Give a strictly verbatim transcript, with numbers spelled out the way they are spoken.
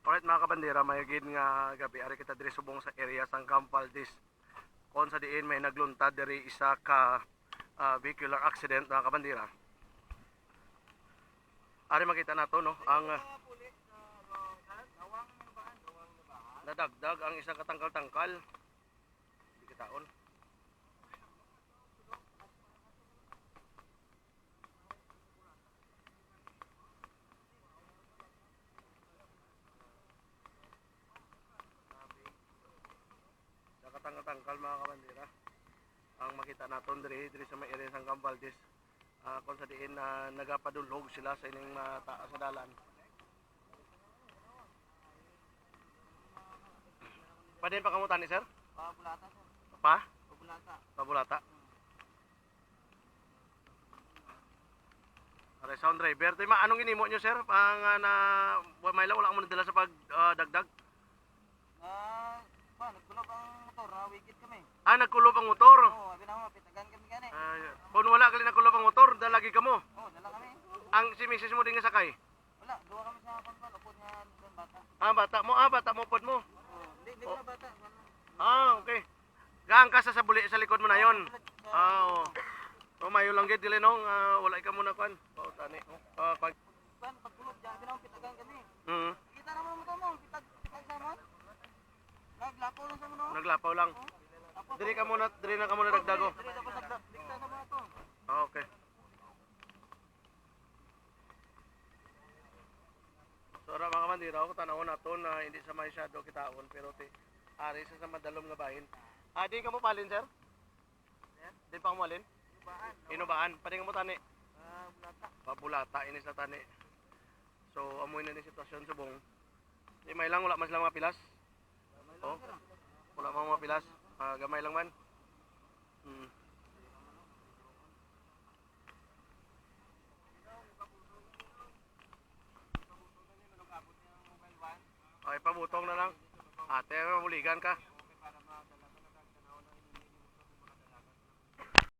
Alright, mga kabandera, may gid nga gabi ari kita diri subong sa area sang Camp Valdez, kung sa diin may nagluntad diri isa ka, ah, vehicular accident, mga kabandera. Ari makita nato, no, ang, ah, nadagdag ang isa ka tangkal-tangkal. Di kitaon. Sa katangkal-tangkal, mga kabandera, ang makita naton diri, diri sa may area sang Camp Valdez, ah, kung sa diin, ah, nagapadulhog sila sa ining mataas nga dalan. Pwede pa kamo tani, sir? Pabulata, sir. Pa? Pabulata. Pabulata. Aray, sound driver. Tay, ma, anong ginimo nyo, sir? Ang, ah, na, wa, may la, wala mo nadala sa pag, ah, dagdag? Ah, pa, nagkulob ang motor, nawigit kami. Ah, nagkulob ang motor? Oo, abi na mo, pitagan kami gani. Ah, kung wala gali nagkulob ang motor, dalagi kamo? Oo, dala kami. Ang si misis mo din nga sakay? Wala, duha kami sa pangkuan, upod nga bata. Ah, bata mo, ah, bata mo, upod mo. Oo, hindi, hindi ko na bata. Ah, okay. Gaang ka sa, sa buli, sa likod mo na yon. Ah, oo. Oh, mayo lang gid, dili, no? Ah, wala ka muna, kwan. Oh, tani. Oh, ah, pag Kwan, pagkulob dyan, abi na mo, pitagan kami. Mm. Kita na mo, mo to, mo. Pitag, pitag sa mo. Naglapaw lang sa mo, no? Naglapaw lang. Oh. Tapos, diri ka muna, diri na ka muna dagdago. Diri na pa sa dikta sa mo to. Ah, okay. So, ara, mga kabandera, ako, tan-awon naton na hindi sa masyado kitaon, pero ti, ari sa, sa madalom nga bahin. Ah, di ka mo palin, sir? Di pa mo palin? Inubaan. Inubaan. Pwede ka mo tani? Ah, bulata. Ah, bulata, inis na tani. So, amoy na ni sitwasyon subong. Di may lang, wala man sila mga pilas. Oh, wala man mga pilas. Ah, gamay lang man. Hmm. Okay, pabutong na lang. Ate, mabuligan ka.